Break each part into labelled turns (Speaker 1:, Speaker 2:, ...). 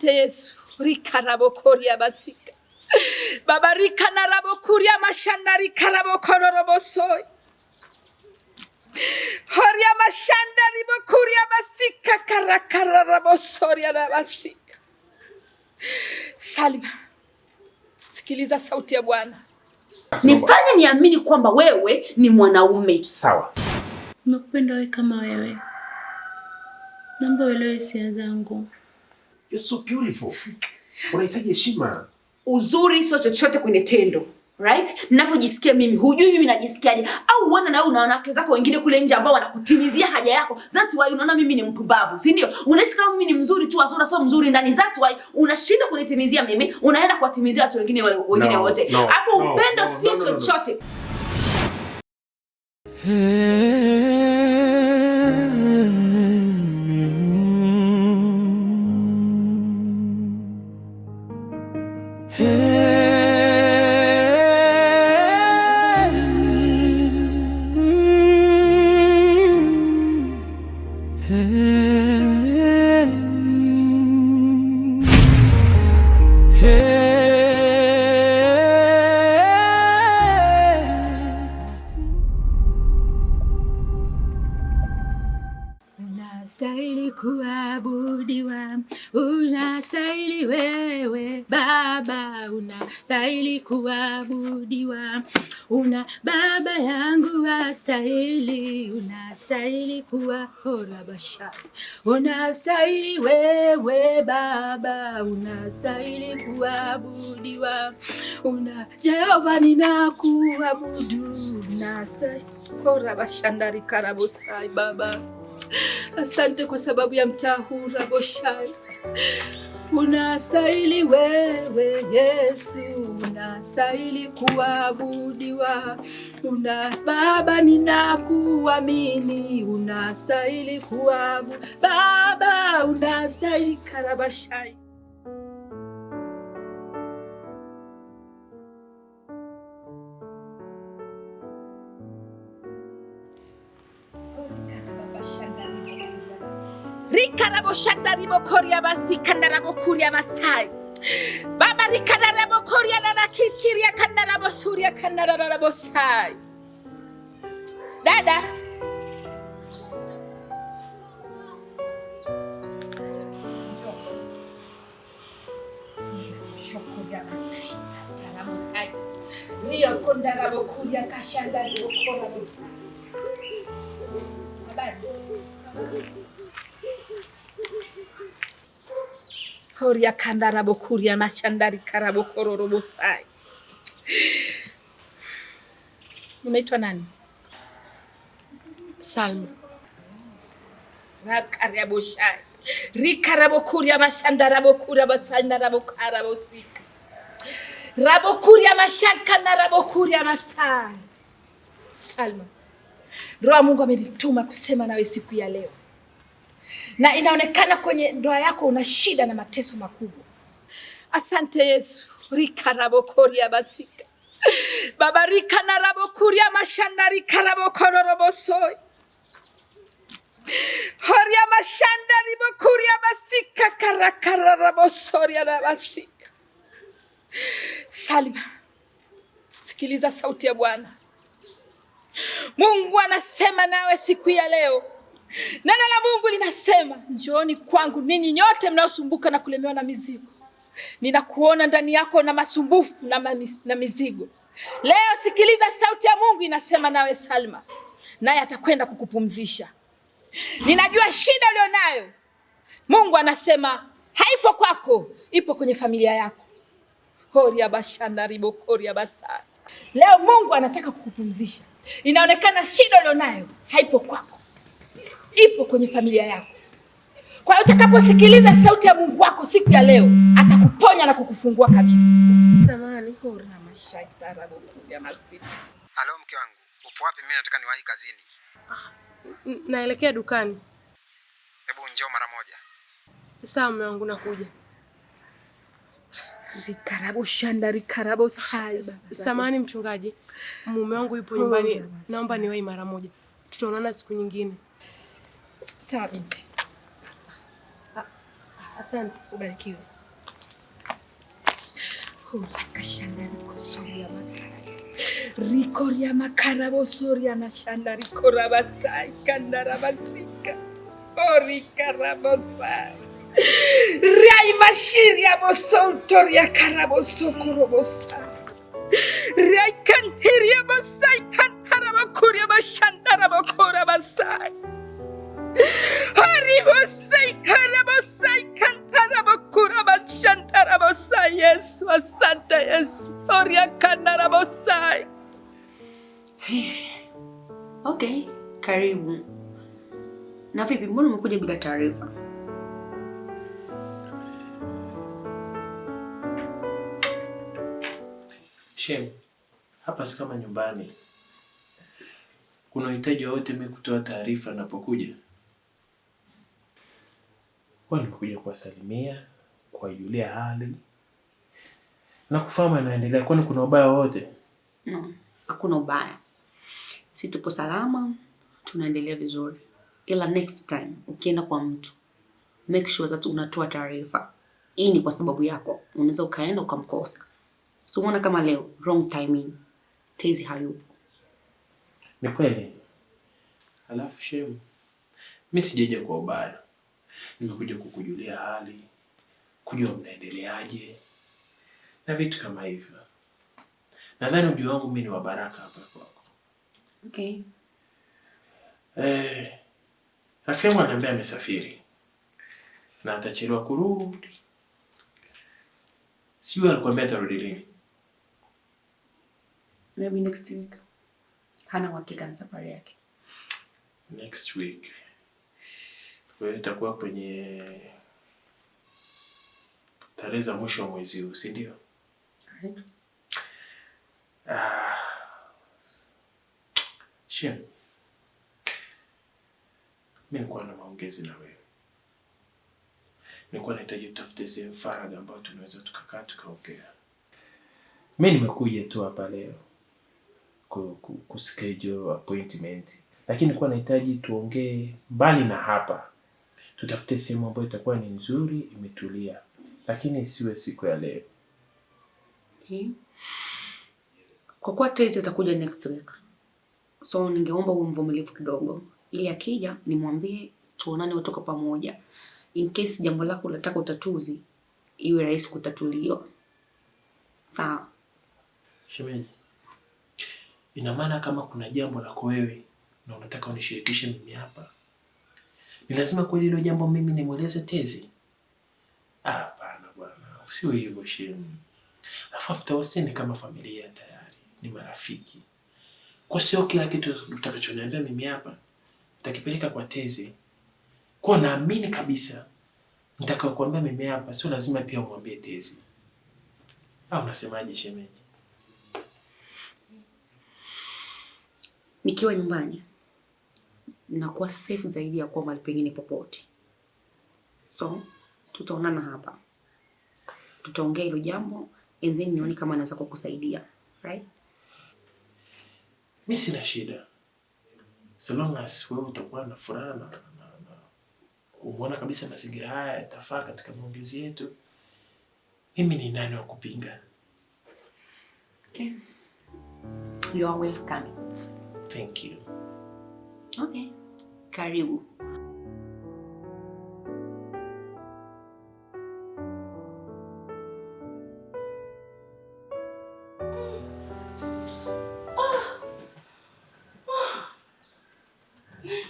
Speaker 1: Asante Yesu. Rikarabokoria basika. Baba rikanarabokuria mashanda rikarabokororobosoi. Horia mashanda ribokuria basika karakarabosoria na basika. Salima, sikiliza sauti ya Bwana.
Speaker 2: Nifanye niamini kwamba wewe ni mwanaume.
Speaker 3: Sawa.
Speaker 4: Nimekupenda wewe kama wewe. Naomba uelewe hisia zangu.
Speaker 3: You're so beautiful. Unahitaji heshima.
Speaker 2: Uzuri sio chochote kwenye tendo. Right? Ninavyojisikia mimi, hujui mimi najisikiaje. Au uone na wewe una wanawake zako wengine kule nje ambao wanakutimizia haja yako. That's why unaona mimi ni mpumbavu, si ndio? Unahisi kama mimi ni mzuri tu, asura sio mzuri ndani. That's why unashindwa kunitimizia mimi, unaenda kuwatimizia watu wengine wengine
Speaker 3: No,
Speaker 2: wote.
Speaker 3: no,
Speaker 2: Alafu
Speaker 3: no,
Speaker 2: upendo
Speaker 3: no,
Speaker 2: sio
Speaker 3: no, no, no.
Speaker 2: chochote.
Speaker 1: Unastahili kuabudiwa, unastahili wewe Baba, unastahili kuabudiwa, una Baba yangu wastahili, unastahili kuwa horabasha, unastahili wewe Baba, unastahili kuabudiwa, una Jehova ninakuabudu, unastahili horabashandari karabosai Baba. Asante kwa sababu ya mtaa huu Raboshai. Unastahili wewe Yesu, unastahili kuabudiwa. Una Baba, ninakuamini, unastahili kuabu Baba, unastahili karabashai. Rikaraboshandaribokoria basikandarabokuria masai. Baba rikararabokoria narakikiria kandarabosuria kandararabosai. Dada, shokoria masai katarabosai. Rio kondarabokuria kashandaribokora bosai. Habari. Horia kandarabokuria mashandari karabokororobosai. Unaitwa nani?
Speaker 4: Salma.
Speaker 1: Rakariaboshai. Rikarabokuria mashandarabokuria basandarabokarabosia. Rabokuria mashankandarabokuria masai. Salma, Roho wa Mungu amenituma kusema nawe siku ya leo, na inaonekana kwenye ndoa yako una shida na mateso makubwa. Asante Yesu. Rikarabokoria basika Baba rikanarabokuria mashanda rikarabokororobosoi horia mashanda ribokuria basika karakarabosoria na basika. Salima, sikiliza sauti ya Bwana. Mungu anasema nawe siku ya leo. Neno la Mungu linasema, njooni kwangu ninyi nyote mnaosumbuka na kulemewa na mizigo. Ninakuona ndani yako na masumbufu na mizigo. Leo sikiliza sauti ya Mungu inasema nawe Salma, naye atakwenda kukupumzisha. Ninajua shida ulionayo. Mungu anasema haipo kwako, ipo kwenye familia yako. Horia bashanda ribokoria basa. Leo Mungu anataka kukupumzisha. Inaonekana shida ulionayo haipo kwako, ipo kwenye familia yako. Kwa hiyo utakaposikiliza sauti ya Mungu wako siku ya leo, atakuponya na kukufungua kabisa.
Speaker 4: Samahani.
Speaker 1: Hora mashaita rabokuria masiku.
Speaker 5: Halo mke wangu, upo wapi? Mimi nataka niwahi kazini.
Speaker 4: Naelekea dukani.
Speaker 5: Hebu njoo mara moja.
Speaker 4: Sawa mume wangu, nakuja.
Speaker 1: Rikarabo shanda rikarabo sai.
Speaker 4: Samahani mchungaji, mume wangu yupo nyumbani, naomba niwahi mara moja. Tutaonana siku nyingine.
Speaker 1: Sawa binti.
Speaker 4: Asante.
Speaker 1: Ubarikiwe. Urakashandarikosoria basai. Rikoria makarabosoria mashandarikoravasai kandarabasika. Orikarabosai. Raimashiria bosoutoria karabosokorobosa. Raikantiria basai kantarabakuria bashandarabakora basai. Haribosai karabosai kantarabakura bashandarabosai. Yesu, asante Yesu. Oria kandarabosai.
Speaker 2: Okay, karibu. Na vipi, mbona umekuja bila taarifa?
Speaker 6: Shem, hapa si kama nyumbani. Kuna uhitaji wowote mimi kutoa taarifa napokuja? Kwa nimekuja kuwasalimia, kuwajulia hali na kufahamu yanaendelea. Kwani kuna ubaya wowote?
Speaker 2: No, hakuna ubaya. Si tupo salama, tunaendelea vizuri. Ila next time ukienda kwa mtu make sure that unatoa taarifa. Hii ni kwa sababu yako, unaweza ukaenda ukamkosa. So unaona kama leo wrong timing, Tezi hayupo.
Speaker 6: Ni kweli. Alafu Shem, mi sijaja kwa ubaya, nimekuja kukujulia hali, kujua mnaendeleaje na vitu kama hivyo. Nadhani ujio wangu mi ni wa baraka hapa kwako.
Speaker 2: Okay.
Speaker 6: Rafiki yangu ananiambia amesafiri na atachelewa kurudi. Sijui alikuambia atarudi lini.
Speaker 2: Maybe next week. Hana uhakika na safari yake.
Speaker 6: Next week. Kwa hiyo itakuwa kwenye tarehe za mwisho wa mwezi huu, si ndio?
Speaker 2: Right.
Speaker 6: Ah. Shem, mi nilikuwa na maongezi na wewe. Nilikuwa nahitaji tutafute sehemu faragha ambayo tunaweza tukakaa tukaongea. Mi nimekuja tu hapa leo ku schedule appointment, lakini nilikuwa nahitaji tuongee mbali na hapa. Tutafute sehemu ambayo itakuwa ni nzuri, imetulia, lakini isiwe siku ya leo.
Speaker 2: Okay. Kwa kuwa Tezi atakuja next week, so ningeomba uwe mvumilivu kidogo, ili akija nimwambie tuonane wote kwa pamoja, in case jambo lako unataka utatuzi iwe rahisi kutatuliwa. Sawa?
Speaker 6: Shemeji, ina maana kama kuna jambo lako wewe na unataka unishirikishe mimi hapa, ni lazima kweli hilo jambo mimi nimweleze Tezi? Ah, hapana bwana, usiwe hivyo shemu. Alafu after all, si ni kama familia tayari, ni marafiki. Kwa sio kila kitu utakachoniambia mimi hapa nitakipeleka kwa Tezi. Kwa naamini kabisa nitakayokuambia mimi hapa sio lazima pia umwambie Tezi. Au unasemaje shemeji?
Speaker 2: Nikiwa nyumbani nakuwa safe zaidi ya kuwa mahali pengine popote. So tutaonana hapa, tutaongea hilo jambo and then nione kama naweza kukusaidia, right?
Speaker 6: Mi sina shida, so long as wewe utakuwa na furaha na umeona kabisa mazingira haya yatafaa katika maongezi yetu, mimi ni nani wa kupinga?
Speaker 2: Okay. You are welcome.
Speaker 6: Thank you.
Speaker 2: Okay. Karibu.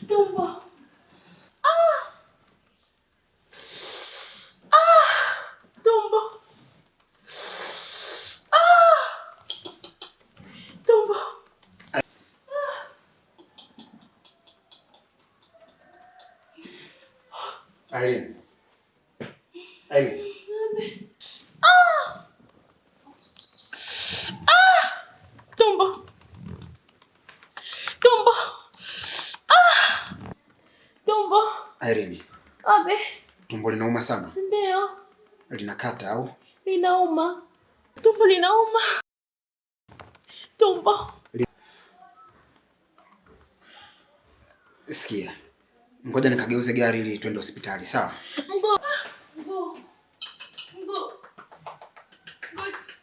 Speaker 4: Tumbo. Ah! Ah! Tumbo. Ah! Tumbo.
Speaker 5: Irene. Irene.
Speaker 4: Ah! Tumbo. Tumbo. Ah! Tumbo.
Speaker 5: Irene.
Speaker 4: Abe.
Speaker 5: Tumbo linauma sana?
Speaker 4: Ndio.
Speaker 5: Linakata au?
Speaker 4: Linauma. Tumbo linauma. Tumbo.
Speaker 5: Sikia. Ngoja nikageuze gari ili twende hospitali, sawa?
Speaker 4: Mguu. Mguu. Mguu. Goti.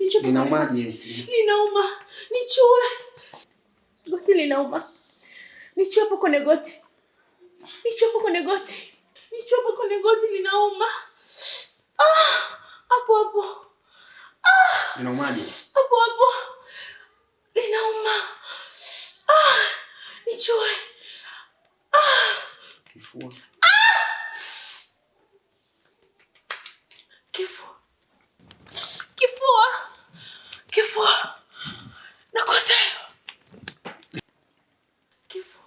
Speaker 4: Nichue hapo kwenye
Speaker 5: Linaumaje?
Speaker 4: goti. Linauma. Nichue. Goti linauma. Nichue hapo kwenye goti. Nichue hapo kwenye goti. Nichue hapo kwenye goti linauma. Ah! Hapo hapo.
Speaker 5: Linaumaje?
Speaker 4: Hapo hapo. Linauma. Ah! Nichue.
Speaker 5: Kifua.
Speaker 4: Kifua. Kifua. Kifua. Nakosa hewa. Kifua.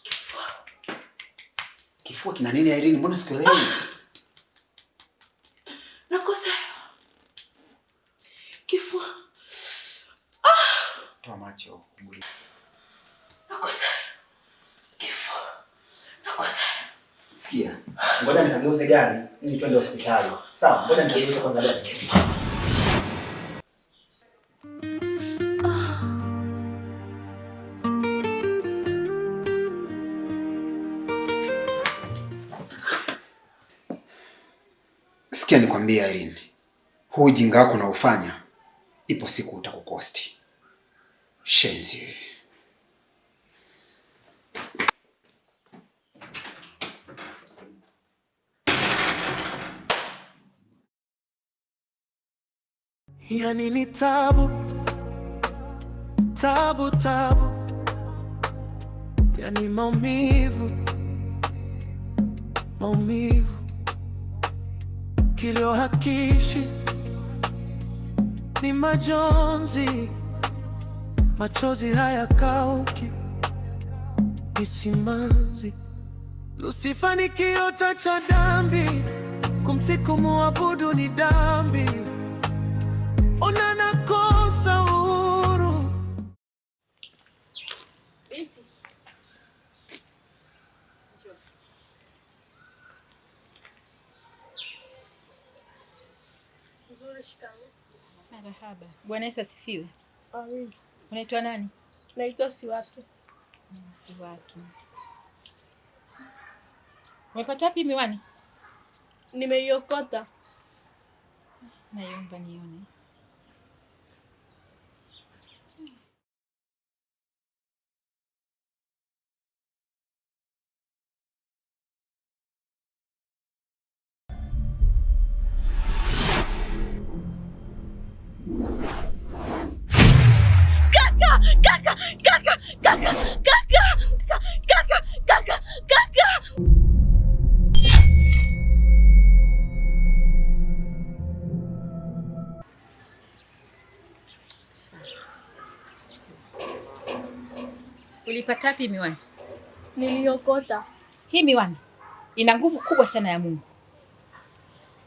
Speaker 4: Kifua.
Speaker 5: Kifua kina nini Irene? Mbona sikuelewi?
Speaker 4: Nakosa hewa. Kifua.
Speaker 5: Toa macho.
Speaker 4: Nakosa hewa. Kifua. Nakosa hewa.
Speaker 5: Sikia. Ngoja nikageuze gari ili twende hospitali. Sawa, ngoja nikageuze kwanza gari. Sikia nikwambie Irene. Huu ujinga wako unaofanya ipo siku utakukosti. Shenzi.
Speaker 7: Yani ni tabu, tabu, tabu, yani maumivu, maumivu, kilio hakiishi, ni majonzi, machozi hayakauki, ni simanzi. Lusifa ni kiota cha dhambi, kumtii kumuabudu ni dhambi. Ona nakosa uhuru.
Speaker 1: Binti. Njoo.
Speaker 4: Nzuri, shikamoo.
Speaker 1: Marahaba. Bwana Yesu asifiwe.
Speaker 4: Amin.
Speaker 1: Unaitwa nani?
Speaker 4: Naitwa Siwatu.
Speaker 1: Siwatu. Umepata wapi miwani?
Speaker 4: Nimeiokota.
Speaker 1: Naiomba nione.
Speaker 2: Kaka, kaka, kaka, kaka, kaka, kaka, kaka, kaka.
Speaker 1: Ulipata wapi miwani?
Speaker 4: Niliokota.
Speaker 1: Hii miwani ina nguvu kubwa sana ya Mungu,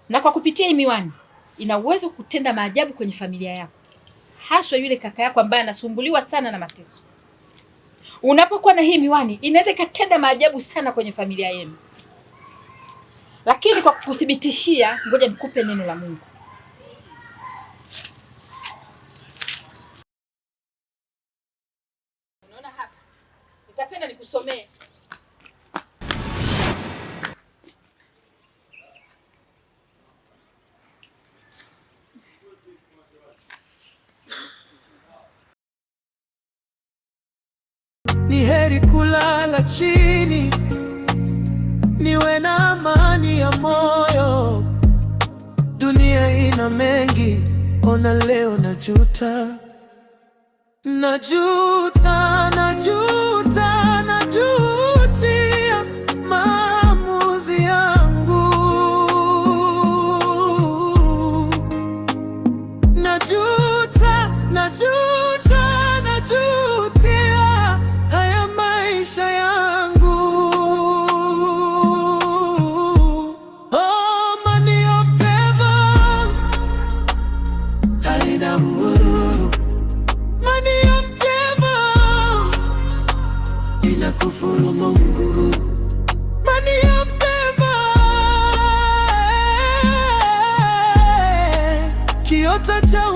Speaker 1: na kwa kupitia hii miwani ina uwezo kutenda maajabu kwenye familia yako, haswa yule kaka yako ambaye anasumbuliwa sana na mateso. Unapokuwa na hii miwani inaweza ikatenda maajabu sana kwenye familia yenu. Lakini kwa kukuthibitishia, ngoja nikupe neno la Mungu. Unaona hapa, nitapenda nikusomee.
Speaker 7: Ni heri kulala chini, niwe na amani ya moyo. Dunia ina mengi, ona leo najuta, najuta, najuta, najutia maamuzi yangu. Najuta, najuta, najutia haya maisha yangu. Oh, money of devil haina uhuru. Money of devil inakufuru Mungu. Money of devil, kiota cha